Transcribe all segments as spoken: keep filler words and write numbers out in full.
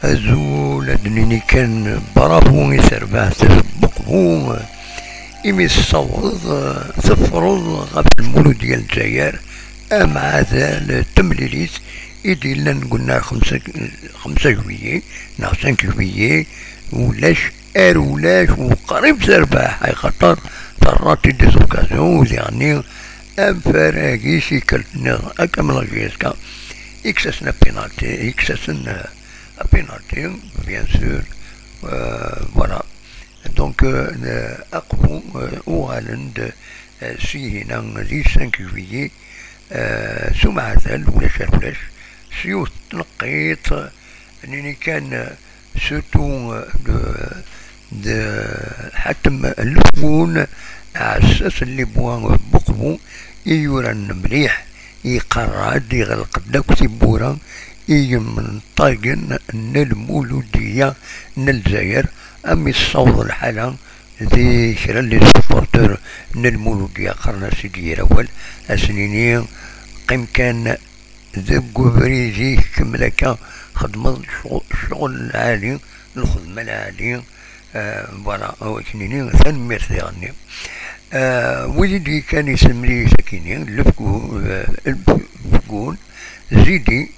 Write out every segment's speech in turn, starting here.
Azul, ad d-nini kan bravo i terbaɛt n Buqbu, imi tessaweḍ tefreḍ ɣef Lmuludya n Lezzayer amaɛdal n temlilit i d-yellan deg unnar xemsa, xemsa juillet neɣ cinq juillet, ulac ar ulac, u qrib terbeḥ, ay xaṭer terra-tt-id des occasions, u diɣenni amfarag-is i tikkelt nniḍen akka am la J S K, ikkes-asen apinalti, ikkes-asen, euh, apinalti, bien sûr, euh, voilà. Donc, euh, Aqbu, euh, uɣalen-d, euh, syin di cinq juillet, euh, s umeɛdal, ulac ar ulac, s yiwet n tneqqiṭ, nini kan, euh, surtout, euh, de, de Ḥatem Lefgun, aɛessas n Libwa Buqbu, i yuran mliḥ, iqerra-d, iɣleq-d akk tiwwura i yimenṭagen n Lmuludya n Lezzayer, am yessaweḍ lḥala di kra n les supporteurs n Lmuludya, qqaren-as-id yir awal, a s-nini qqim kan deg ubrid-ik, kemmel akka, xedmeḍ ccɣel, ccɣel lɛali, lxedma lɛali, euh, voilà, akken nini tanemmirt diɣenni. Euh, wid i d-yekkan isemli sakini, Lefgu-, euh, Lefgun, Zidi,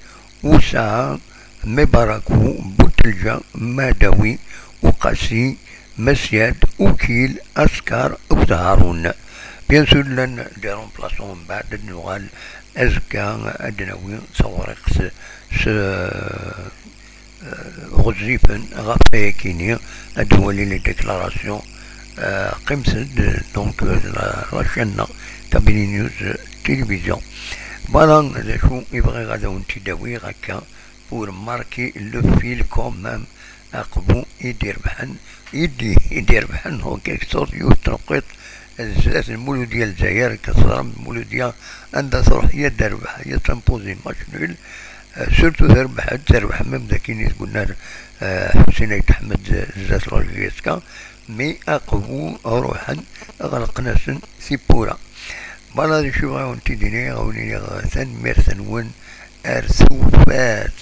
Usaɛa, Mebaraku, Butelǧa, Madawi, Uqasi, Masyad, Ukil, Askar akked Harun. Bien sûr, llan des remplaçants, mbeɛd ad nuɣal azekka ad d-nawi tawriqt s, s, euh, ɣezzifen ɣef wayakini, ad nwali les déclarations, euh, qqimet-d, donc, euh, la, la chaîne Kabylie News Télévision. Voilà, d acu i bɣiɣ ad awen-t-id-awiɣ akka pour marquer le fil quand même. Aqbu i d-irebḥen, i d-, i d-irebḥen en quelque sorte, yiwet n tneqqiṭ zdat n Lmuludya n Lezzayer, akka teẓram Lmuludya anda truḥ ya d-terbeḥ, ya d-tampuzi match nul. Euh, surtout terbeḥ-d, terbeḥ même d akin i tgunnar, euh, Ḥusin Ayt Ḥmed zdat la J S K, mais Aqbu ruḥen, ɣelqen-asen tiwwura. Voilà d acu bɣiɣ ad wen-t-id-iniɣ, ad wen-iniɣ tanemmirt-nwen ar tufat.